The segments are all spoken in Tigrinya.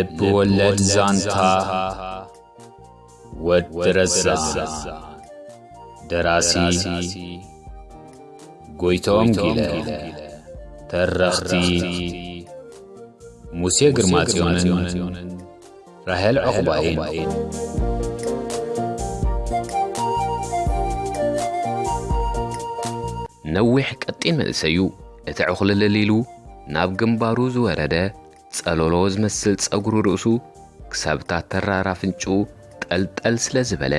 ልብ ወለድ ዛንታ ወዲ ረዛ። ደራሲ ጎይቶም ጊለ። ተረኽቲ ሙሴ ግርማጽዮንን ራሄል ዑቕባይን። ነዊሕ ቀጢን መንእሰይ እዩ። እቲ ዕኹልልል ኢሉ ናብ ግንባሩ ዝወረደ ጸለሎ ዝመስል ጸጉሪ ርእሱ ክሳብ እታ ተራር ኣፍንጭኡ ጠልጠል ስለ ዝበለ፣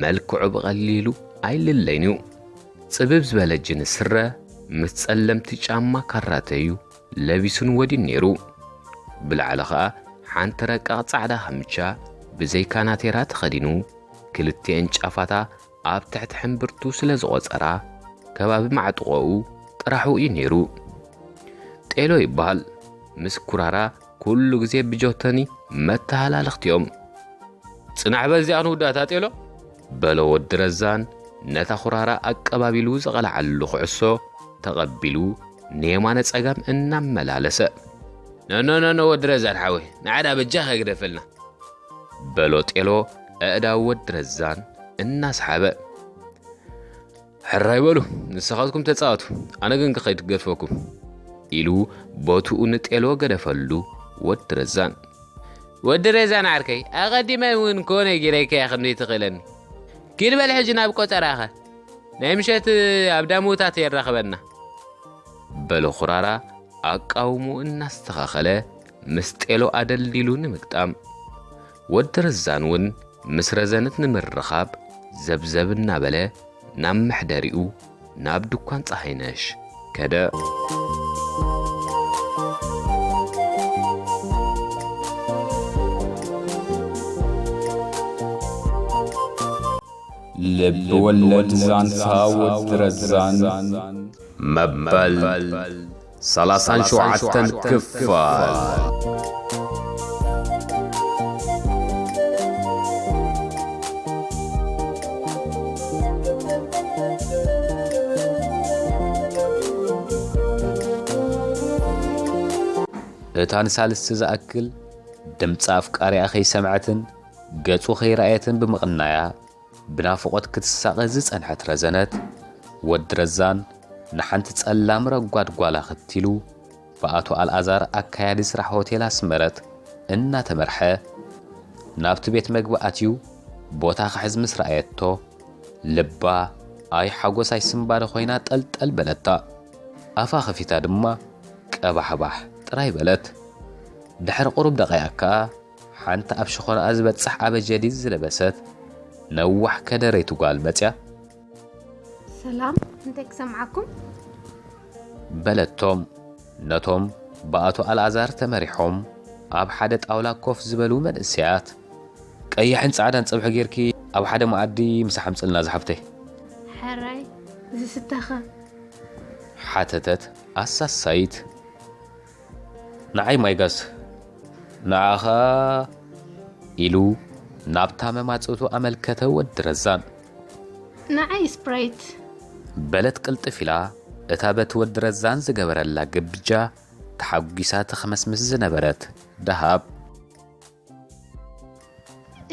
መልክዑ ብቐሊሉ ኣይልለይን እዩ። ጽብብ ዝበለ ጅንስ ስረ ምስ ጸለምቲ ጫማ ካራተ እዩ ለቢሱን ወዲን ነይሩ። ብላዕሊ ኸኣ ሓንቲ ረቃቕ ጻዕዳ ካምቻ ብዘይ ካናቴራ ተኸዲኑ፣ ክልቲኤን ጫፋታ ኣብ ትሕቲ ሕምብርቱ ስለ ዝቖጸራ፣ ከባቢ ማዕጥቖኡ ጥራሑ እዩ ነይሩ። ጤሎ ይበሃል። ምስ ኩራራ ኩሉ ግዜ ብጆተኒ መተሃላለኽቲ እዮም። "ጽናሕ በዚኣ ክንውዳእታ ጤሎ?" በሎ ወዲ ረዛን ነታ ኩራራ ኣቀባቢሉ ዝቐልዓሉ ኩዕሶ ተቐቢሉ ንየማነ ጸጋም እናመላለሰ። "ኖ፣ ኖ፣ ኖ፣ ኖ፣ ወዲ ረዛን ሓወይ፣ ንዓዳ በጃኻ ግደፈልና." በሎ ጤሎ ኣእዳው ወዲ ረዛን እናሰሓበ። "ሕራይ በሉ፣ ንስኻትኩም ተጻወቱ፣ ኣነ ግን ክኸይድ ክገድፈኩም" ኢሉ ቦትኡ ንጤሎ ገደፈሉ ወዲ ረዛን። "ወዲ ረዛን ዓርከይ፣ ኣቐዲመ እውን እኮ ነጊረካ እየ ከም ዘይትኽእለኒ። ኪድ በል ሕጂ ናብ ቆጸራኸ፣ ናይ ምሸት ኣብ ዳሙታት የራኽበና" በሎ ኩራራ ኣቃውሙ እናስተኻኸለ ምስ ጤሎ ኣደልዲሉ ንምግጣም። ወዲ ረዛን እውን ምስ ረዘነት ንምርኻብ ዘብዘብ እናበለ ናብ መሕደሪኡ ናብ ድኳን ጸሃይነሽ ከደ። ልብ ወለድ ዛንታ ወዲ ረዛን መበል ሰላሳን ሸውዓተን ክፋል። እታ ንሳልስቲ ዝኣክል ድምፂ ኣፍቃሪኣ ከይሰምዐትን ገፁ ከይረኣየትን ብምቕናያ፣ ብናፍቖት ክትሳቐ ዝጸንሐት ረዘነት፣ ወዲ ረዛን ንሓንቲ ጸላም ረጓድ ጓላ ኽትሉ፣ ብኣቶ ኣልኣዛር ኣካያዲ ስራሕ ሆቴል ኣስመረት እናተመርሐ፣ ናብቲ ቤት መግቢ ኣትዩ ቦታ ክሕዝ ምስ ረኣየቶ፣ ልባ ኣይ ሓጎስ ኣይ ስንባደ ኮይና ጠልጠል በለታ። ኣፋ ኸፊታ ድማ ቀባሕባሕ ጥራይ በለት። ድሕሪ ቁሩብ ደቓይቕ ከኣ፣ ሓንቲ ኣብ ሸኾናኣ ዝበጽሕ ኣበጀዲድ ዝለበሰት ነዋሕ ከደረይቲ ጓል መጽያ። "ሰላም፣ እንታይ ክሰምዓኩም?" በለቶም ነቶም ብኣቶ ኣልኣዛር ተመሪሖም ኣብ ሓደ ጣውላ ኮፍ ዝበሉ መንእሰያት። "ቀይሕን ጻዕዳን ጸብሒ ጌርኪ ኣብ ሓደ መኣዲ ምሳሕ ኣምጽልና ዝሓፍተይ?" "ሕራይ፣ ዝስተኸ?" ሓተተት ኣሳሳይት። "ንዓይ ማይጋስ፣ ንዓኻ?" ኢሉ ናብታ መማጽእቱ ኣመልከተ ወዲ ረዛን። "ንዓይ ስፕራይት?" በለት ቅልጥፍ ኢላ፣ እታ በቲ ወዲ ረዛን ዝገበረላ ግብጃ ተሓጒሳ ተኸመስምስ ዝነበረት ደሃብ።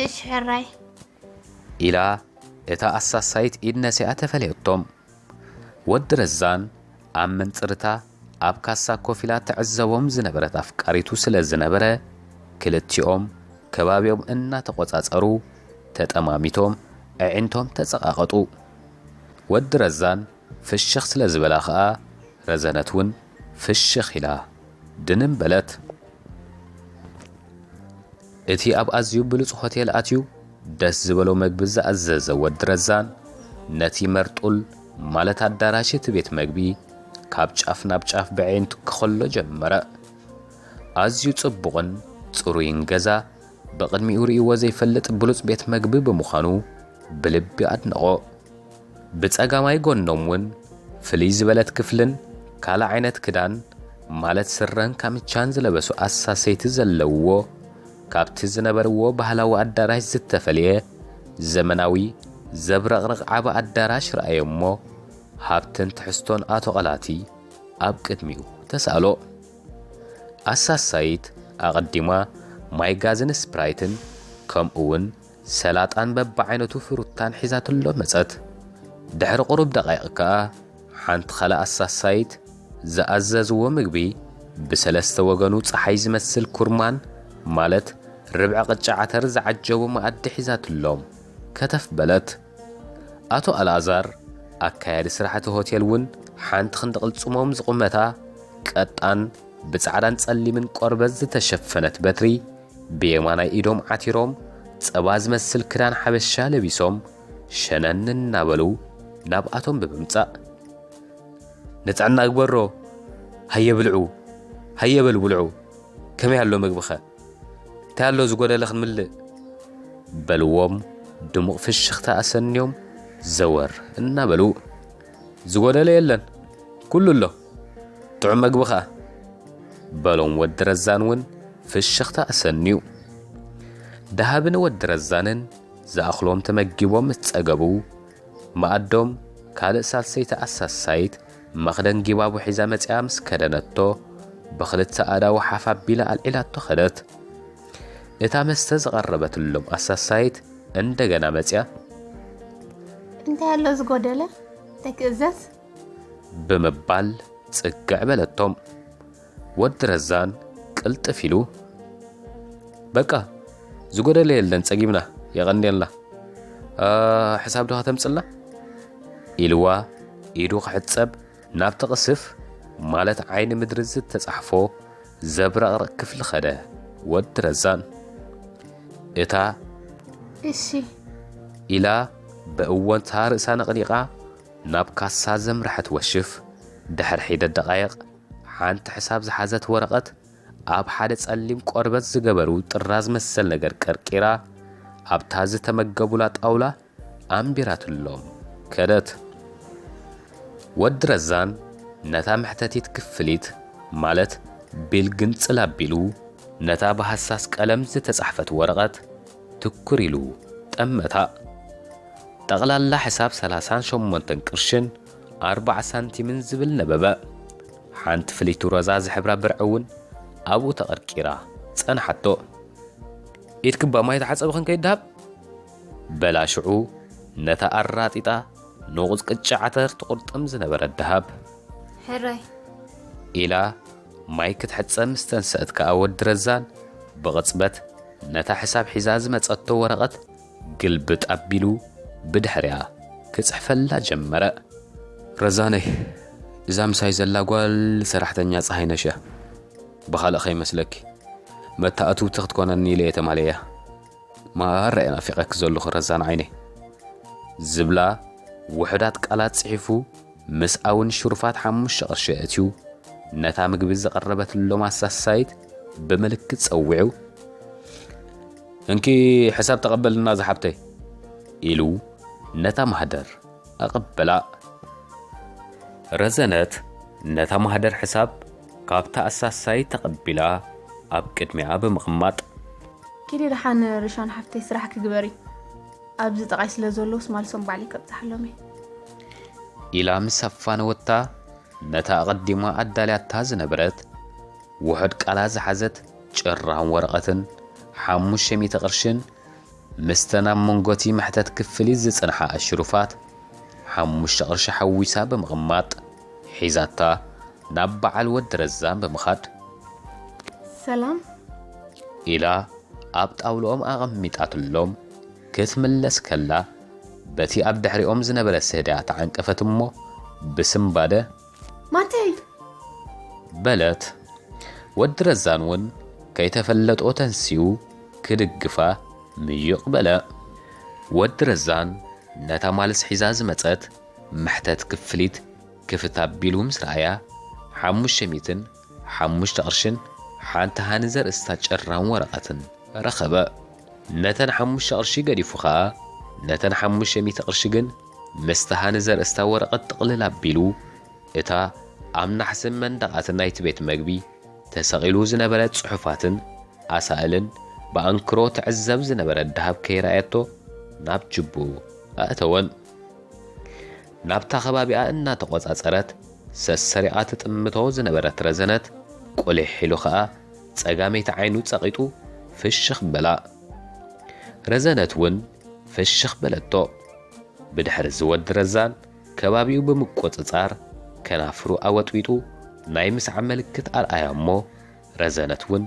"እሽ ሕራይ" ኢላ እታ ኣሳሳይት ኢድ ነሲኣ ተፈለየቶም። ወዲ ረዛን ኣብ መንጽርታ ኣብ ካሳ ኮፍ ኢላ ትዕዘቦም ዝነበረት ኣፍቃሪቱ ስለ ዝነበረ፣ ክልቲኦም ከባቢኦም እናተቖጻጸሩ ተጠማሚቶም ኣዒንቶም ተጸቓቐጡ። ወዲ ረዛን ፍሽኽ ስለ ዝበላ ኸኣ፣ ረዘነት እውን ፍሽኽ ኢላ ድንን በለት። እቲ ኣብ ኣዝዩ ብሉጽ ሆቴል ኣትዩ ደስ ዝበሎ መግቢ ዝኣዘዘ ወዲ ረዛን፣ ነቲ መርጡል ማለት ኣዳራሽ እቲ ቤት መግቢ ካብ ጫፍ ናብ ጫፍ ብዕይንቱ ከኸሎ ጀመረ። ኣዝዩ ጽቡቕን ጽሩይን ገዛ፣ ብቕድሚኡ ርእይዎ ዘይፈልጥ ብሉጽ ቤት መግቢ ብምዃኑ ብልቢ ኣድነቖ። ብጸጋማይ ጎኖም እውን ፍልይ ዝበለት ክፍልን ካልእ ዓይነት ክዳን ማለት ስረን ካምቻን ዝለበሱ ኣሳሰይቲ ዘለውዎ፣ ካብቲ ዝነበርዎ ባህላዊ ኣዳራሽ ዝተፈልየ ዘመናዊ ዘብረቕርቕ ዓቢ ኣዳራሽ ረኣየ እሞ፣ ሃብትን ትሕዝቶን ኣቶ ቐላቲ ኣብ ቅድሚኡ ተሳእሎ። ኣሳሳይት ኣቐዲማ ማይ ጋዝን ስፕራይትን ከምኡ እውን ሰላጣን በብዓይነቱ ፍሩታን ሒዛትሎም መጸት። ድሕሪ ቁሩብ ደቓይቕ ከኣ ሓንቲ ካልእ ኣሳሳይት ዝኣዘዝዎ ምግቢ ብሰለስተ ወገኑ ጸሓይ ዝመስል ኩርማን ማለት ርብዒ ቅጫ ዓተር ዝዓጀቦ መኣዲ ሒዛትሎም ከተፍ በለት። ኣቶ ኣልኣዛር ኣካያዲ ስራሕ እቲ ሆቴል እውን ሓንቲ ክንዲ ቅልጽሞም ዝቑመታ ቀጣን ብጻዕዳን ጸሊምን ቆርበት ዝተሸፈነት በትሪ ብየማናይ ኢዶም ዓቲሮም ጸባ ዝመስል ክዳን ሓበሻ ለቢሶም ሸነን እናበሉ ናብኣቶም ብምምጻእ፣ "ንጥዕና ግበሮ፣ ሃየ ብልዑ፣ ሃየ በሉ ብልዑ፣ ከመይ ኣሎ ምግብኸ? እንታይ ኣሎ ዝጎደለ ክንምልእ?" በልዎም ድሙቕ ፍሽኽታ ኣሰንዮም ዘወር እናበሉ። "ዝጎደለ የለን፣ ኩሉ ኣሎ፣ ጥዑም መግቢ ኸኣ" በሎም ወዲ ረዛን እውን ፍሽኽታ ኣሰንዩ። ደሃብን ወዲ ረዛንን ዝኣኽሎም ተመጊቦም ምስ ጸገቡ፣ መኣዶም ካልእ ሳልሰይቲ ኣሳሳይት መኽደን ጊባቦ ሒዛ መጺኣ ምስ ከደነቶ፣ ብኽልተ ኣእዳዉ ሓፍ ኣቢላ ኣልዒላቶ ኸደት። እታ መስተ ዝቐረበትሎም ኣሳሳይት እንደገና መጺኣ፣ "እንታይ ኣሎ ዝጎደለ? እንታይ ክእዘዝ?" ብምባል ጽግዕ በለቶም። ወዲ ረዛን ቅልጥፍ ኢሉ፣ "በቃ ዝጎደለ የለን፣ ጸጊብና፣ የቐንየልና። ኣ፣ ሕሳብ ዶ ከተምጽልና?" ኢልዋ ኢዱ ክሕጸብ ናብቲ ቅስፍ ማለት ዓይኒ ምድሪ ዝተጻሕፎ ዘብረቕርቕ ክፍሊ ኸደ። ወዲ ረዛን እታ "እሺ" ኢላ ብእወንታ ርእሳ ነቕኒቓ ናብ ካሳ ዘምርሐት ወሽፍ፣ ድሕሪ ሒደት ደቓይቕ ሓንቲ ሕሳብ ዝሓዘት ወረቐት ኣብ ሓደ ጸሊም ቆርበት ዝገበሩ ጥራዝ መሰል ነገር ቀርቂራ፣ ኣብታ ዝተመገቡላ ጣውላ ኣንቢራትሎም ከደት። ወዲ ረዛን ነታ መሕተቲት ክፍሊት፣ ማለት ቢል ግንጽል ኣቢሉ፣ ነታ ብሃሳስ ቀለም ዝተጻሕፈት ወረቐት ትኩር ኢሉ ጠመታ። ጠቕላላ ሕሳብ ሰላሳን ሸሞንተን ቅርሽን ኣርባዓ ሳንቲምን ዝብል ነበበ። ሓንቲ ፍልይቲ ሮዛ ዝሕብራ ብርዒ እውን ኣብኡ ተቐርቂራ ጸንሓቶ። "ኢድኪ እባ ማይ ተሓጸቢ ክንከይድ ደሃብ?" በላ ሽዑ ነታ ኣራጢጣ ንቑጽ ቅጫ ዓተር ትቑርጥም ዝነበረት ደሃብ። "ሕራይ" ኢላ ማይ ክትሕጸብ ምስ ተንስአት ከኣ ወዲ ረዛን ብቕጽበት ነታ ሕሳብ ሒዛ ዝመጸቶ ወረቐት ግልብጥ ኣቢሉ ብድሕሪኣ ክጽሕፈላ ጀመረ። "ረዛነይ፣ እዛ ምሳይ ዘላ ጓል ሰራሕተኛ ጸሃይነሽ እያ። ብኻልእ ከይመስለኪ፣ መተኣትውቲ ክትኮነኒ ኢለ እየ ተማልኤያ። ማራ እየ ናፊቐኪ ዘለኹ ረዛን ዓይነይ" ዝብላ ውሑዳት ቃላት ጽሒፉ፣ ምስኣ እውን ሽሩፋት ሓሙሽተ ቅርሺ ኣእትዩ፣ ነታ ምግቢ ዝቐረበትሎም ኣሳሳይት ብምልክት ጸዊዑ፣ "እንኪ ሕሳብ ተቐበልና ዝሓብተይ" ኢሉ ነታ ማህደር ኣቐበላ። ረዘነት ነታ ማህደር ሕሳብ ካብታ ኣሳሳይት ተቐቢላ ኣብ ቅድሚኣ ብምቕማጥ፣ "ኪዲ ደሓን ርሻን ሓፍተይ ስራሕኪ ግበሪ። ኣብዚ ጠቓይ ስለ ዘለዉ ስማልሶም ባዕለይ ከብጽሓሎም እየ" ኢላ ምስ ኣፋነወታ፣ ነታ ኣቐዲማ ኣዳልያታ ዝነበረት ውሑድ ቃላ ዝሓዘት ጭራም ወረቐትን ሓሙሽተ ሚእቲ ቅርሽን፣ ምስተን ኣብ መንጎቲ መሕተት ክፍሊት ዝጽንሓ ኣሽሩፋት፣ ሓሙሽተ ቅርሺ ሓዊሳ ብምቕማጥ፣ ሒዛታ ናብ በዓል ወዲ ረዛን ብምኻድ፣ "ሰላም" ኢላ ኣብ ጣውላኦም ኣቐሚጣትሎም ክትምለስ ከላ፣ በቲ ኣብ ድሕሪኦም ዝነበረ ስህዳ ተዓንቀፈት እሞ ብስምባደ፣ "ማንተይ?" በለት። ወዲ ረዛን እውን ከይተፈለጦ ተንሲኡ ክድግፋ ምዩቕ በለ። ወዲ ረዛን ነታ ማልስ ሒዛ ዝመጸት መሕተት ክፍሊት ክፍት ኣቢሉ ምስ ረኣያ፣ ሓሙሽተ ሚእትን ሓሙሽተ ቅርሽን ሓንቲ ሃኒ ዘርእስታ ጭራም ወረቐትን ረኸበ። ነተን ሓሙሽተ ቅርሺ ገዲፉ ኸኣ፣ ነተን ሓሙሽተ ሚእቲ ቅርሺ ግን ምስቲ ሃኒ ዘርእስታ ወረቐት ጥቕልል ኣቢሉ፣ እታ ኣብ ናሕስን መንደቓትን ናይቲ ቤት መግቢ ተሰቒሉ ዝነበረ ጽሑፋትን ኣሳእልን ብኣንክሮ ትዕዘብ ዝነበረት ደሃብ ከይረኣየቶ ናብ ጅቡኡ ኣእተወን። ናብታ ከባቢኣ እናተቖጻጸረት ሰሰሪቓ ትጥምቶ ዝነበረት ረዘነት፣ ቁሊሕ ኢሉ ኸኣ ጸጋመይቲ ዓይኑ ጸቒጡ ፍሽኽ በላ። ረዘነት እውን ፍሽኽ በለቶ። ብድሕሪ እዚ ወዲ ረዛን ከባቢኡ ብምቁጽጻር ከናፍሩ ኣወጥዊጡ ናይ ምስዓም ምልክት ኣርኣያ እሞ ረዘነት እውን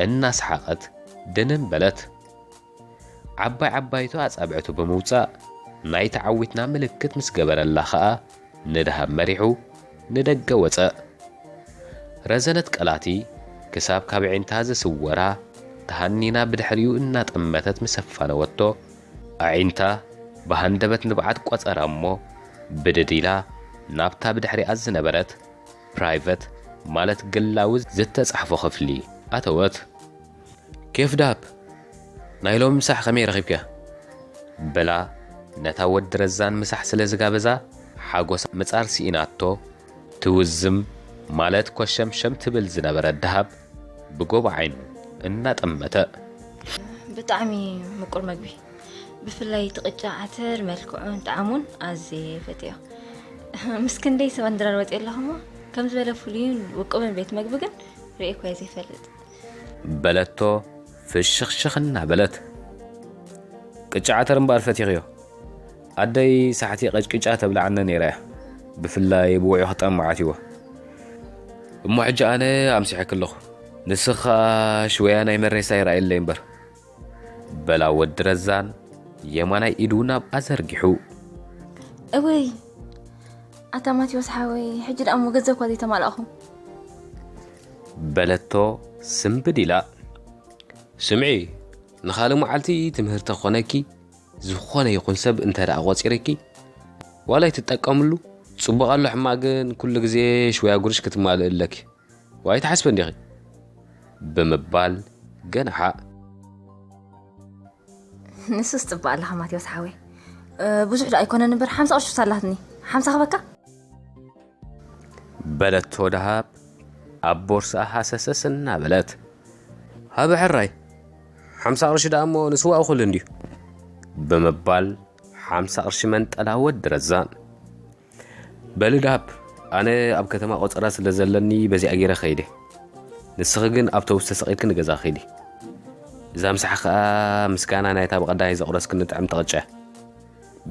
እናሰሓቐት ድንን በለት። ዓባይ ዓባይቶ ኣጻብዕቱ ብምውጻእ ናይ ተዓዊትና ምልክት ምስ ገበረላ ኸኣ ንደሃብ መሪሑ ንደገ ወጸ። ረዘነት ቀላቲ ክሳብ ካብ ኣዒንታ ዝስወራ ተሃኒና ብድሕሪኡ እናጠመተት ምስ ኣፋነወቶ ኣዒንታ ብሃንደበት ንብዓት ቆጸራ እሞ ብድድ ኢላ ናብታ ብድሕሪኣ ዝነበረት ፕራይቨት ማለት ግላዊ ዝተጻሕፎ ክፍሊ ኣተወት። ኬፍ ዳብ ናይ ሎሚ ምሳሕ ከመይ ረኺብክያ? በላ ነታ ወዲ ረዛን ምሳሕ ስለ ዝጋበዛ ሓጎሳ ምጻር ስኢናቶ ትውዝም ማለት ኮሸምሸም ትብል ዝነበረት ደሃብ ብጎቦ ዓይኑ እናጠመተ። ብጣዕሚ ምቁር መግቢ፣ ብፍላይ እቲ ቅጫ ዓተር መልክዑን ጣዕሙን ኣዝየ ፈትዮ። ምስ ክንደይ ሰብ ኣንድራር ወፅየ ኣለኹ እሞ ከም ዝበለ ፍሉይን ውቁብን ቤት መግቢ ግን ርእየ እኳ ዘይፈልጥ። በለቶ ፍሽኽሽኽ እናበለት። ቅጫ ዓተር እምበኣር ፈቲኽዮ? ኣደይ ሳሕቲ ቀጭቅጫ ተብልዓኒ ነይራ እያ። ብፍላይ ብውዑ ክጠምዓት ይዎ። እሞ ሕጂ ኣነ ኣምሲሐኪ ኣለኹ። ንስኻ ሽወያ ናይ መሬሳ ይረኣየለይ እምበር። በላ ወዲ ረዛን የማናይ ኢዱ ናብኣ ዘርጊሑ። እወይ ኣታ ማቴዎስ ሓወይ፣ ሕጂ ደኣ እሞ ገንዘብ እኳ ዘይተማላእኹ። በለቶ ስምብድ ኢላ። ስምዒ፣ ንኻልእ መዓልቲ ትምህርቲ ክኾነኪ ዝኾነ ይኹን ሰብ እንተ ደኣ ቆጺረኪ ዋላ ኣይትጠቀምሉ። ጽቡቕ ኣሎ ሕማቕ ግን ኩሉ ግዜ ሽወያ ጉርሽ ክትማልእ ኣለኪ። ዋይ ትሓስበ እንዲኺ ብምባል ገንሓ። ንሱስ ጽቡቕ ኣለኻ ማቴዎስ ሓወይ። እ፣ ብዙሕ ዶ ኣይኮነን እምበር ሓምሳ ቅርሺ ሳላትኒ። ሓምሳ ክበካ? በለቶ ደሃብ ኣብ ቦርስኣ ሃሰሰስ እናበለት። ሃበ ሕራይ ሓምሳ ቅርሺ ደኣ እሞ ንስዋ እኹል እንድዩ ብምባል ሓምሳ ቅርሺ መንጠላ ወዲ ረዛን። በሊ ደሃብ ኣነ ኣብ ከተማ ቆጸራ ስለ ዘለኒ በዚኣ ገይረ ከይደ። ንስኺ ግን ኣብቶቡስ ተሰቒልኪ ንገዛ ኺዲ። እዛ ምሳሕ ከኣ ምስጋና ናይታ ብቐዳይ ዘቑረስክኒ ጥዕምቲ ቅጫ።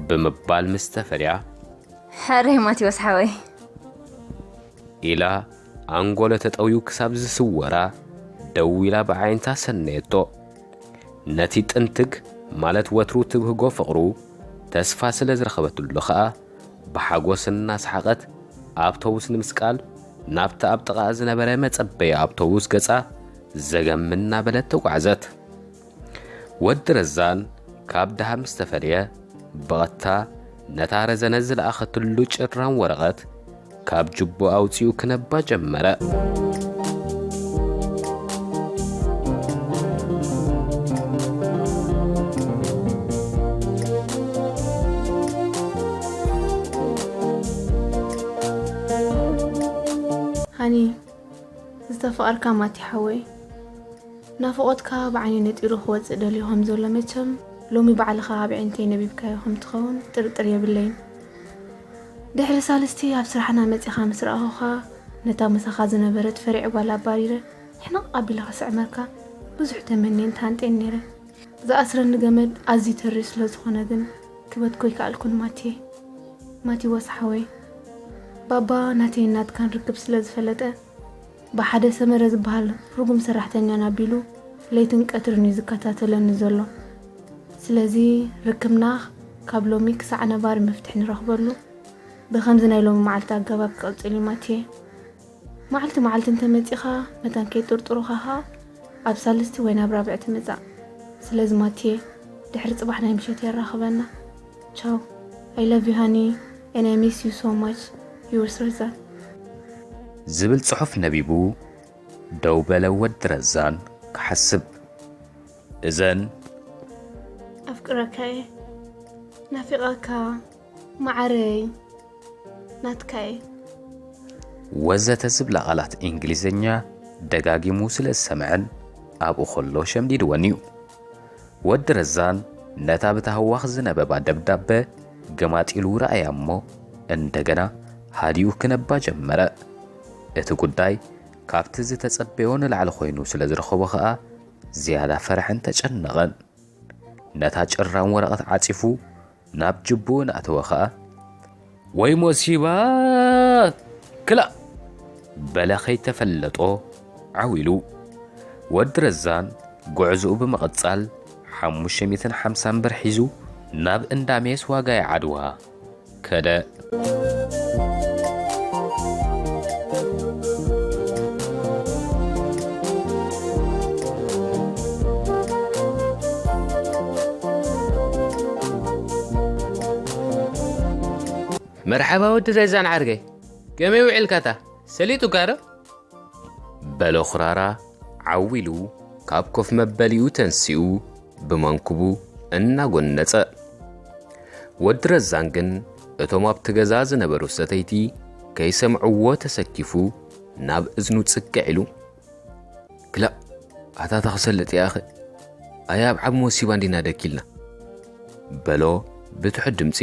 ብምባል ምስ ተፈልያ። ሕራይ ማቴዎስ ሓወይ። ኢላ ኣንጎሎ ተጠውዩ ክሳብ ዝስወራ ደው ኢላ ብዓይንታ ሰነየቶ። ነቲ ጥንትግ ማለት ወትሩ ትብህጎ ፍቕሩ ተስፋ ስለ ዝረኸበትሉ ኸኣ ብሓጎስ እናሰሓቐት ኣውቶቡስ ንምስቃል ናብቲ ኣብ ጥቓኣ ዝነበረ መጸበዪ ኣውቶቡስ ገጻ ዘገም እናበለት ተጓዕዘት። ወዲ ረዛን ካብ ደሃብ ምስ ተፈልየ ብቐጥታ ነታ ረዘነ ዝለኣኸትሉ ጭራም ወረቐት ካብ ጅቡ ኣውጺኡ ክነባ ጀመረ። ሃኒ ዝተፈቐርካ ማቲ ሓወይ ናፍቖትካ ብዓይኒ ነጢሩ ክወፅእ ደልዩ ከም ዘሎ መቸም ሎሚ ባዕልኻ ኣብ ዕንተይ ነቢብካዮ ከም ትኸውን ጥርጥር የብለይን። ድሕሪ ሳልስቲ ኣብ ስራሕና መፂኻ ምስ ረኣኹኻ ነታ ምሳኻ ዝነበረት ፈሪዕ ጓል ኣባሪረ ሕንቕ ኣቢለ ክስዕመካ ብዙሕ ተመንየን ተሃንጥየን ነይረ። ዝኣስረኒ ገመድ ኣዝዩ ተሪር ስለ ዝኾነ ግን ክበትኮ ኣይከኣልኩን ማቴ። ማቴዎስ ሓወይ ባባ ናተይን ናትካን ርክብ ስለ ዝፈለጠ ብሓደ ሰመረ ዝበሃል ርጉም ሰራሕተኛን ኣቢሉ ለይትን ቀትርን እዩ ዝከታተለኒ ዘሎ። ስለዚ ርክብና ካብ ሎሚ ክሳዕ ነባሪ መፍትሒ ንረኽበሉ ብኸምዚ ናይ ሎሚ መዓልቲ ኣገባብ ክቕጽል እዩ ማቴ። መዓልቲ መዓልቲ እንተመጺኻ መታን ከይጥርጥሩኻ ኸኣ ኣብ ሳልስቲ ወይ ናብ ራብዕቲ ምጻእ። ስለዚ ማቴ ድሕሪ ጽባሕ ናይ ምሸት የራኽበና። ቻው። I love you honey and I miss you so much. Yours ረዛን። ዝብል ጽሑፍ ነቢቡ ደው በለ ወዲ ረዛን ክሓስብ። እዘን ኣፍቅረካ እየ ናፊቐካ መዓረይ ናትካ እየ። ወዘተ ዝብላ ቃላት እንግሊዝኛ ደጋጊሙ ስለ ዝሰምዐን ኣብኡ ከሎ ሸምዲድወን እዩ። ወዲ ረዛን ነታ ብታህዋኽ ዝነበባ ደብዳበ ገማጢሉ ረኣያ እሞ እንደገና ሃዲኡ ክነባ ጀመረ። እቲ ጉዳይ ካብቲ ዝተጸበዮ ንላዕሊ ኮይኑ ስለ ዝረኸቦ ኸኣ ዝያዳ ፈርሐን ተጨነቐን። ነታ ጭራም ወረቐት ዓጺፉ ናብ ጅብኡ እናእተወ ኸኣ፣ "ወይ ሞሲባ! ክላእ!" በለ ከይተፈለጦ ዓው ኢሉ። ወዲ ረዛን ጉዕዞኡ ብምቕጻል ሓሙሽተ ሚእትን ሓምሳን ብር ሒዙ ናብ እንዳ ሜስ ዋጋይ ዓድዋ ከደ። መርሓባ ወዲ ረዛን ዓርከይ፣ ከመይ ውዒልካታ? ሰሊጡካ ዶ? በለ ኹራራ ዓው ኢሉ ካብ ኮፍ መበሊኡ ተንሲኡ ብመንኩቡ እናጎነጸ። ወዲ ረዛን ግን እቶም ኣብቲ ገዛ ዝነበሩ ሰተይቲ ከይሰምዕዎ ተሰኪፉ ናብ እዝኑ ጽግዕ ኢሉ፣ "ክላእ፣ ኣታ ተኽሰልጥ ያኸ? ኣያ ኣብ ዓቢ መሲባ እንዲና ደኪልና?" በሎ ብትሑት ድምጺ።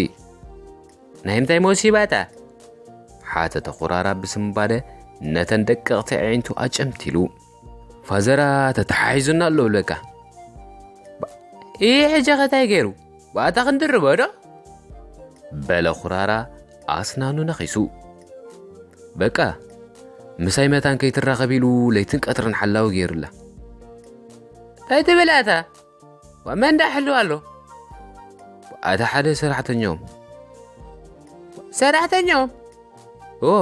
"ናይ ምንታይ መሲባታ?" ሓተተ ኹራራ ብስንባደ ነተን ደቀቕቲ ኣዒንቱ ኣጨምቲሉ። "ፋዘራ ተተሓሒዙና ኣሎ ብለካ። ባ-፣ ይህ ሕጂ ኸ እንታይ ገይሩ? ብኣታ ክንድርቦ ዶ?" በለ ኹራራ ኣስናኑ ነኺሱ። "በቃ፣ ምሳይ መታን ከይትራኸብ ኢሉ ለይትን ቀትርን ሓላዊ ገይሩላ። እንታይ ትብል ኣታ? ዋ፣ መን ደኣ ሕልው ኣሎ? ኣታ ሓደ ሰራሕተኛኦም። ሰራሕተኛኦም? ኦ፣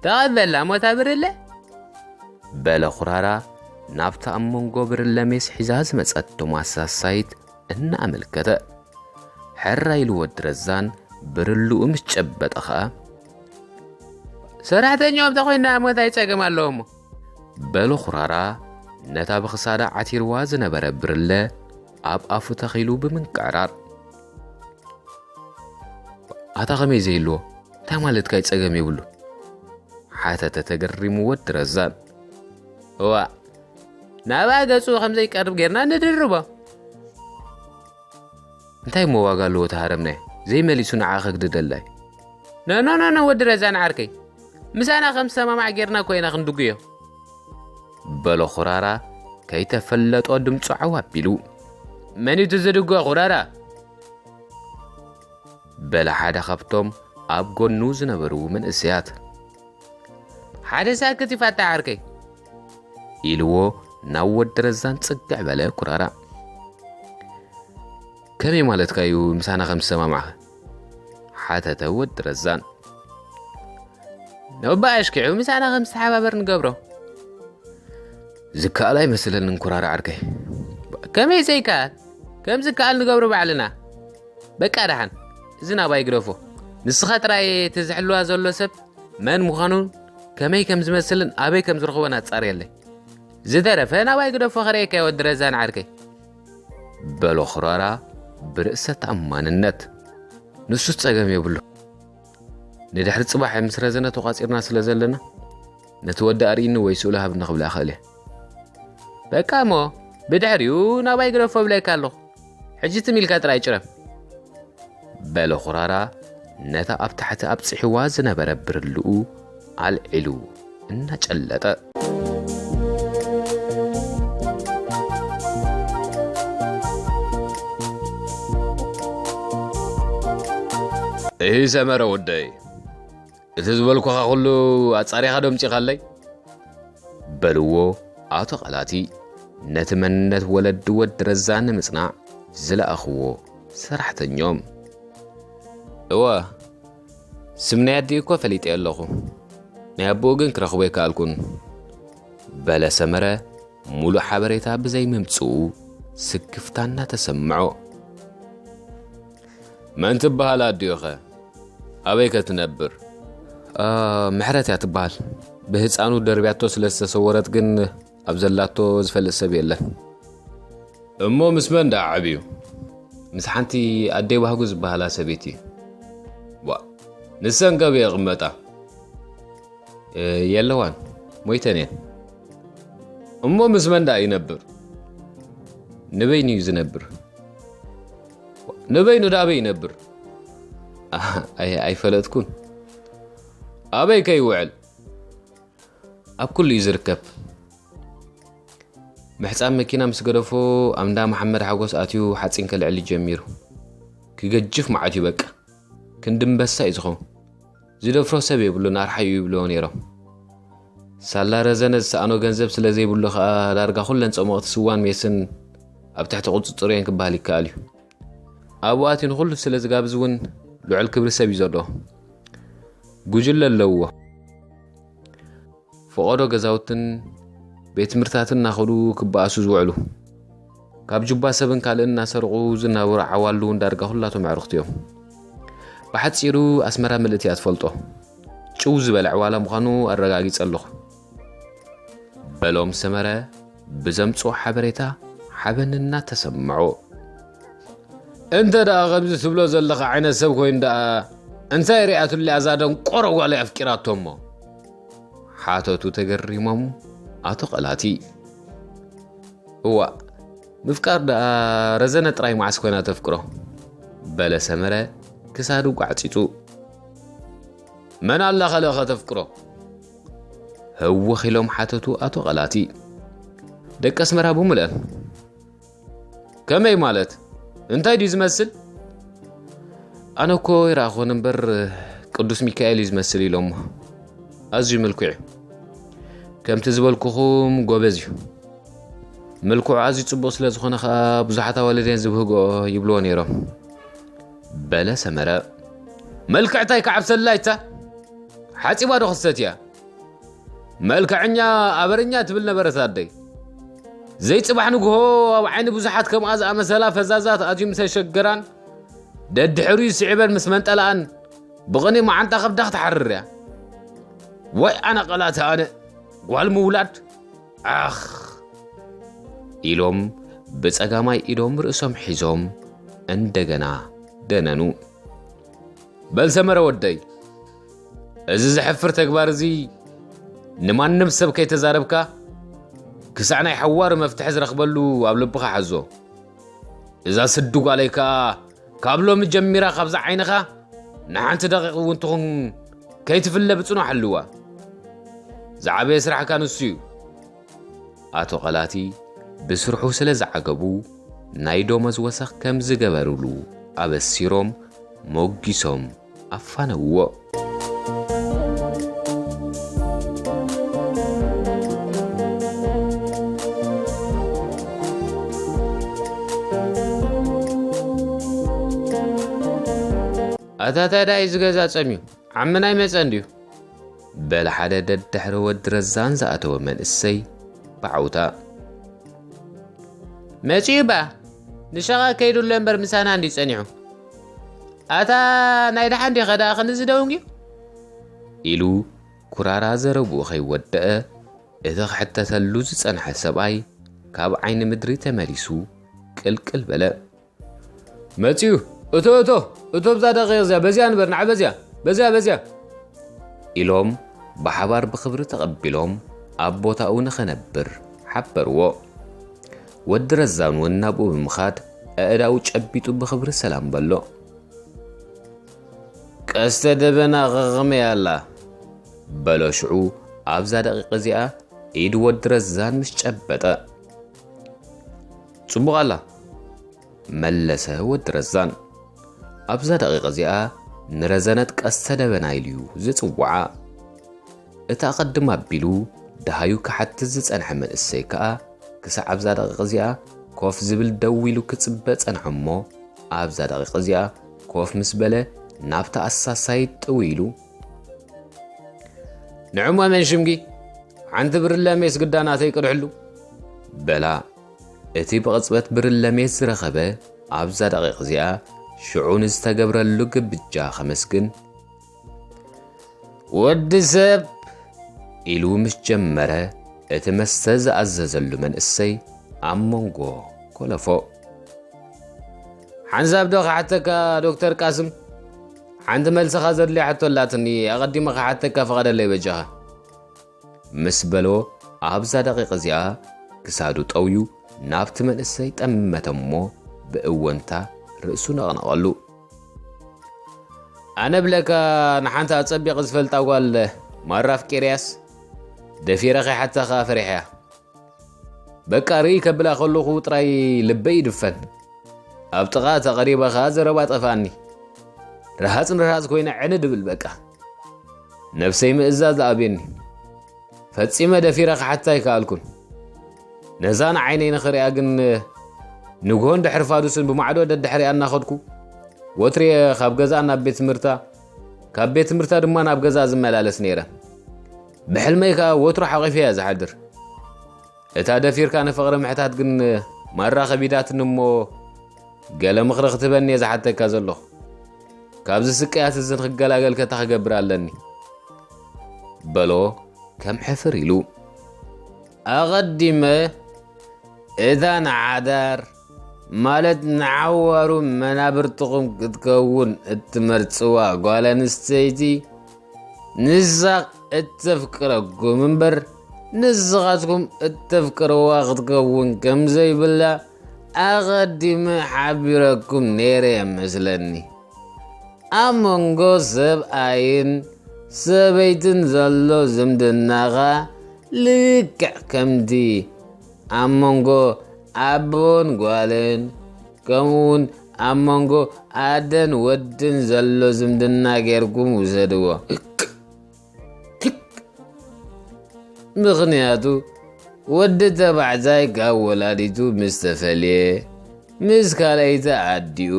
ተቐበላ ሞታ ብርለ?" በለ ኹራራ ናብታ ኣብ መንጎ ብርለ ሜስ ሒዛ ዝመጸት ቶማስ ሳሳይት እናኣመልከተ። ሕራይ ኢሉ ወዲ ረዛን ብርልኡ ምስ ጨበጠ ኸኣ፣ "ሰራሕተኛኦም ተኾይና ሞታይ ጸገም ኣለዎ እሞ?" በለ ኹራራ ነታ ብኽሳዳ ዓቲርዋ ዝነበረ ብርለ ኣብ ኣፉ ተኺሉ ብምንቅዕራር። "ኣታ ኸመይ ዘይህልዎ? እንታይ ማለትካ እዩ ጸገም የብሉን?" ሓተተ ተገሪሙ ወዲ ረዛን። "እዋእ፣ ናብኣ ገጹ ከም ዘይቀርብ ጌርና ንድርቦ። እንታይ እሞ ዋጋ ኣለዎ እቲ ሃረምናዮ? ዘይመሊሱ ንዓ ከግድደላ እዩ?" "ኖ፣ ኖ፣ ኖ፣ ኖ፣ ወዲ ረዛን ዓርከይ፣ ምሳና ከም ዝሰማማዕ ጌርና እኮ ኢና ክንድጉዮ።" በሎ ኹራራ ከይተፈለጦ ድምፁ ዓው ኣቢሉ። "መን እዩ እቲ ዝድጎ ኹራራ?" በለ ሓደ ካብቶም ኣብ ጎኑ ዝነበሩ መንእሰያት። "ሓደ ሳክት ይፋታ ዓርከይ!" ኢልዎ ናብ ወዲ ረዛን ጽግዕ በለ ኩራራ። "ከመይ ማለትካ እዩ ምሳና ከም ዝሰማማዕኸ?" ሓተተ ወዲ ረዛን። "ነባ ኣሽኪዑ ምሳና ከም ዝተሓባበር ንገብሮ። ዝከኣል ኣይመስለንን ኩራራ ዓርከይ።" "ከመይ ዘይከኣል? ከም ዝከኣል ንገብሮ ባዕልና። በቃ ደሓን፣ እዚ ናባይ ግደፎ። ንስኻ ጥራይ እቲ ዝሕልዋ ዘሎ ሰብ መን ምዃኑን ከመይ ከም ዝመስልን ኣበይ ከም ዝረኽቦን ኣጻርየለይ። ዝተረፈ ናባይ ግደፎ፣ ከርእየካ እየ ወዲ ረዛን ዓርከይ።" በሎ ኹራራ ብርእሰ ተኣማንነት። "ንሱስ ጸገም የብሉ። ንድሕሪ ጽባሕ ምስ ረዘነ ተቋጺርና ስለ ዘለና፣ ነቲ ወዲ ኣርእይኒ ወይ ስእሉ ሃብኒ ክብላ እኽእል እየ።" "በቃ እሞ ብድሕሪኡ ናባይ ግደፎ እብለካ ኣለኹ። ሕጂ ትም ኢልካ ጥራይ ጭረም።" በለ ኹራራ ነታ ኣብ ታሕቲ ኣብጺሕዋ ዝነበረ ብርልኡ ኣልዒሉ እናጨለጠ። "እሂ ሰመረ ወደይ፣ እቲ ዝበልኩኻ ኩሉ ኣጻሪኻ ዶ ኣምጺኻለይ?" በልዎ ኣቶ ቃላቲ ነቲ መንነት ወለዲ ወዲ ረዛ ንምጽናዕ ዝለኣኽዎ ሰራሕተኞም። "እወ፣ ስም ናይ ኣዲኡ እኮ ፈሊጠዮ ኣለኹ። ናይ ኣቦኡ ግን ክረኽቦ ኣይከኣልኩን።" በለ ሰመረ፣ ሙሉእ ሓበሬታ ብዘይምምጽኡ ስክፍታ እናተሰምዖ። "መን ትበሃል ኣዲኡኸ? ኣበይከ ትነብር?" "ኣ፣ ምሕረት እያ ትበሃል። ብህፃኑ ደርብያቶ ስለ ዝተሰወረት ግን ኣብ ዘላቶ ዝፈልጥ ሰብ የለን።" "እሞ ምስ መን ደኣ ዓብዩ?" "ምስ ሓንቲ ኣደይ ባህጉ ዝበሃላ ሰበይቲ እዩ።" "ዋ፣ ንሰን ከበይ ይቕመጣ?" "እ፣ የለዋን፣ ሞይተን እየን።" "እሞ ምስ መን ደኣ ይነብር?" "ንበይኑ እዩ ዝነብር።" "ንበይኑ ደኣ ኣበይ ይነብር?" "ኣይ-፣ ኣይፈለጥኩን።" "ኣበይ ከይውዕል?" "ኣብ ኩሉ እዩ ዝርከብ።" ምሕጻብ መኪና ምስ ገደፎ፣ ኣብ እንዳ መሓመድ ሓጎስ ኣትዩ ሓጺን ከልዕል ጀሚሩ። ክገጅፍ መዓት እዩ በቃ። ክንዲ እምበሳ እዩ ዝኸውን። ዝደፍሮ ሰብ የብሉን፣ ኣርሓ እዩ ይብልዎ ነይሮም። ሳላ ረዘነ ዝሰኣኖ ገንዘብ ስለ ዘይብሉ ከኣ፣ ዳርጋ ኩለን ጸሞቕቲ ስዋን ሜስን ኣብ ትሕቲ ቁጽጽሩ እየን ክበሃል ይከኣል እዩ። ኣብኡ ኣትዩ ንኹሉ ስለ ዝጋብዝ እውን ልዑል ክብሪ ሰብ እዩ ዘለዎ። ጉጅለ ኣለዎ። ፈቐዶ ገዛውትን ቤት ትምህርትታትን እናኸዱ ክበኣሱ ዝውዕሉ፣ ካብ ጁባ ሰብን ካልእን እናሰርቑ ዝናበሩ ዓዋሉ እውን ዳርጋ ኩላቶም ኣዕሩኽቲ እዮም። ብሓጺሩ ኣስመራ ምልእቲ እያ ትፈልጦ። ጭው ዝበለ ዕዋላ ምዃኑ ኣረጋጊጸ ኣለኹ። በሎም ሰመረ ብዘምጽኦ ሓበሬታ ሓበን እናተሰምዖ። እንተ ደኣ ከምዚ ትብሎ ዘለኻ ዓይነት ሰብ ኮይኑ ደኣ፣ እንታይ ሪኣትሉ እያ እዛ ደንቆሮ ጓለይ ኣፍቂራቶ እሞ? ሓተቱ ተገሪሞም ኣቶ ቀላቲ። እዋእ፣ ምፍቃር ደኣ ረዘነ ጥራይ መዓስ ኮይና ተፍቅሮ? በለ ሰመረ ክሳዱ ጓዕጺጹ። መን ኣላ ካልእ ከተፍቅሮ? ህውኽ ኢሎም ሓተቱ ኣቶ ቀላቲ። ደቂ ኣስመራ ብምልአን። ከመይ ማለት? እንታይ ድዩ ዝመስል? ኣነ እኮ ይረኣኹን እምበር ቅዱስ ሚካኤል እዩ ዝመስል ኢሎሞ። ኣዝዩ ምልኩዕ እዩ። ከምቲ ዝበልኩኹም ጎበዝ እዩ። መልክዑ ኣዝዩ ጽቡቕ ስለ ዝኾነ ኸኣ ብዙሓት ኣዋልድ እየን ዝብህግኦ ይብልዎ ነይሮም። በለ ሰመረ። መልክዕታይ ከዓብሰላ ይታ? ሓጺባ ዶ ክሰትያ? መልክዐኛ ኣበርኛ ትብል ነበረት ኣደይ። ዘይጽባሕ ንግሆ ኣብ ዓይኒ ብዙሓት ከምኣ ዝኣመሰላ ፈዛዛት ኣትዩ ምስ ኣሸገራን፣ ደድሕሪኡ ስዒበን ምስ መንጠላኣን፣ ብቕኒ መዓንጣ ከብዳ ክትሓርር እያ። ወይ ኣነ ቀላቲ ኣነ፣ ጓል ምውላድ? ኣኽ! ኢሎም ብጸጋማይ ኢዶም ርእሶም ሒዞም እንደገና ደነኑ። በል ሰመረ ወደይ፣ እዚ ዘሕፍር ተግባር እዚ ንማንም ሰብ ከይተዛረብካ፣ ክሳዕ ናይ ሓዋሩ መፍትሒ ዝረኽበሉ ኣብ ልብኻ ሓዞ። እዛ ስዲ ጓለይ ከኣ ካብ ሎሚ ጀሚራ ካብዛ ዓይንኻ ንሓንቲ ደቂቕ እውን ትኹን ከይትፍለ ብጽኑዕ ሓልዋ። ዝዓበየ ስራሕካ ንሱ እዩ። ኣቶ ቀላቲ ብስርሑ ስለ ዝዓገቡ፣ ናይ ደሞዝ ወሰኽ ከም ዝገበሩሉ ኣበሲሮም ሞጊሶም ኣፋነውዎ። ኣታ ታዲያ እዚ ገዛ ጸምዩ ዓምና ኣይመጸን ድዩ? በለ ሓደ ደድሕሪ ወዲ ረዛን ዝኣተወ መንእሰይ ብዓውታ። መጺኡ እባ፣ ንሸቐ ከይዱ ኣሎ እምበር ምሳና እንድዩ ጸኒሑ። ኣታ ናይ ደሓን ዲኸ ደኣ ክንዚ ደንጉዩ? ኢሉ ኩራራ ዘረብኡ ከይወደአ፣ እቲ ክሕተተሉ ዝጸንሐ ሰብኣይ ካብ ዓይኒ ምድሪ ተመሊሱ ቅልቅል በለ። መጺኡ፣ እቶ፣ እቶ፣ እቶ ብዛ ደቂቕ እዚኣ፣ በዚኣ ንበር፣ ንዓ በዚኣ፣ በዚኣ፣ በዚኣ። ኢሎም ብሓባር ብኽብሪ ተቐቢሎም ኣብ ቦታኡ ንኸነብር ሓበርዎ። ወዲ ረዛን እውን ናብኡ ብምኻድ ኣእዳዉ ጨቢጡ ብኽብሪ ሰላም በሎ። ቀስተ ደበና ኸኸመይ ኣላ? በሎ ሽዑ ኣብዛ ደቂቕ እዚኣ ኢድ ወዲ ረዛን ምስ ጨበጠ። ጽቡቕ ኣላ፣ መለሰ ወዲ ረዛን። ኣብዛ ደቂቕ እዚኣ ንረዘነት ቀስተ ደበና ኢሉ እዩ ዝጽውዓ። እቲ ኣቐድም ኣቢሉ ደሃዩ ክሓትት ዝጸንሐ መንእሰይ ከኣ ክሳዕ ኣብዛ ደቂቕ እዚኣ ኮፍ ዝብል ደው ኢሉ ክጽበ ጸንሐ እሞ፣ ኣብዛ ደቂቕ እዚኣ ኮፍ ምስ በለ ናብታ ኣሳሳይት ጥው ኢሉ፣ ንዕሞ መን ሽምጊ? ሓንቲ ብርለ ሜስ ግዳ ናተይ ቅድሕሉ። በላ። እቲ ብቕጽበት ብርለ ሜስ ዝረኸበ ኣብዛ ደቂቕ እዚኣ ሽዑ ንዝተገብረሉ ግብጃ ከመስግን፣ ወዲ ሰብ ኢሉ ምስ ጀመረ፣ እቲ መስተ ዝኣዘዘሉ መንእሰይ ኣብ መንጎ ኮለፎ። ሓንሳብ ዶ ክሓተካ ዶክተር ቃስም? ሓንቲ መልስኻ ዘድልያ ሕቶ ኣላትኒ፣ ኣቐዲመ ክሓተካ ፍቐደለይ በጃኻ። ምስ በሎ ኣብዛ ደቂቕ እዚኣ ክሳዱ ጠውዩ ናብቲ መንእሰይ ጠመተ እሞ ብእወንታ ርእሱ ነቕነቐሉ። ኣነ ብለካ ንሓንቲ ኣጸቢቕ ዝፈልጣ ጓል ማራ ኣፍቂርያስ ደፊረ ከይሓታ ከኣ ፈሪሐያ። በቃ ርእይ ከብላ ከለኹ ጥራይ ልበይ ይድፈን። ኣብ ጥቓ ተቐሪበ ኸኣ ዘረባ ጠፍኣኒ። ረሃጽ ንረሃጽ ኮይነ ዕንድ እብል በቃ። ነብሰይ ምእዛዝ ዝኣብየኒ። ፈጺመ ደፊረ ክሓታ ኣይከኣልኩን። ነዛ ንዓይነይ ንኽሪኣ ግን ንግሆን ድሕሪ ፋዱስን ብማዕዶ ደድሕሪኣ እናኸድኩ፣ ወትሩ እየ ካብ ገዛኣ ናብ ቤት ትምህርታ፣ ካብ ቤት ትምህርታ ድማ ናብ ገዛኣ ዝመላለስ ነይረ። ብሕልመይ ከኣ ወትሩ ሓቒፈያ ዝሓድር። እታ ደፊርካ ንፍቕሪ ምሕታት ግን ማራ ከቢዳትኒ እሞ፣ ገለ ምኽሪ ክትበኒ እየ ዝሓተካ ዘለኹ። ካብዚ ስቅያት እዚ ንኽገላገል ከ እንታይ ክገብር ኣለኒ? በሎ ከም ሕፍር ኢሉ። ኣቐዲመ እታ ንሓዳር ማለት ንሓዋሩ መናብርትኹም ክትከውን እትመርጽዋ ጓል ኣንስተይቲ፣ ንሳ እተፍቅረኩም እምበር ንስኻትኩም እተፍቅርዋ ክትከውን ከም ዘይብላ ኣቐዲመ ሓቢረኩም ነይረ እየ መስለኒ። ኣብ መንጎ ሰብኣይን ሰበይትን ዘሎ ዝምድና ኸኣ ልክዕ ከምቲ ኣብ መንጎ ኣቦን ጓልን፣ ከምኡውን ኣብ መንጎ ኣደን ወድን ዘሎ ዝምድና ጌርኩም ውሰድዎ። ምኽንያቱ፣ ወዲ ተባዕታይ ካብ ወላዲቱ ምስ ተፈልየ፣ ምስ ካልኣይቲ ኣዲኡ፣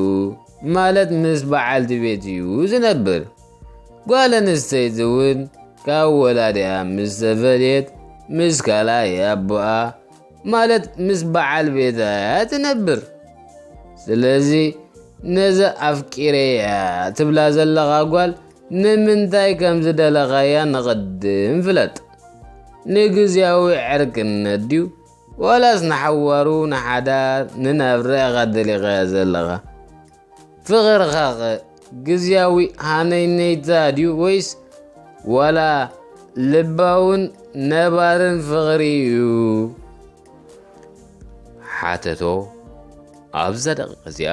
ማለት ምስ በዓልቲ ቤት እዩ ዝነብር። ጓል ኣንስተይቲ እውን ካብ ወላዲኣ ምስ ተፈልየት፣ ምስ ካልኣይ ኣቦኣ፣ ማለት ምስ በዓል ቤታ እያ ትነብር። ስለዚ፣ ነዛ ኣፍቂረያ ትብላ ዘለኻ ጓል ንምንታይ ከም ዝደለኻያ ንቕድም ፍለጥ። ንግዝያዊ ዕርክነት ድዩ? ዋላስ ንሓዋሩ ንሓዳር ንናብራ ኢኻ ደሊኻያ ዘለኻ? ፍቕርኻኸ ግዝያዊ ሃነይነይታ ድዩ ወይስ ዋላ ልባውን ነባርን ፍቕሪ እዩ? ሓተቶ ኣብዛ ደቂቕ እዚኣ።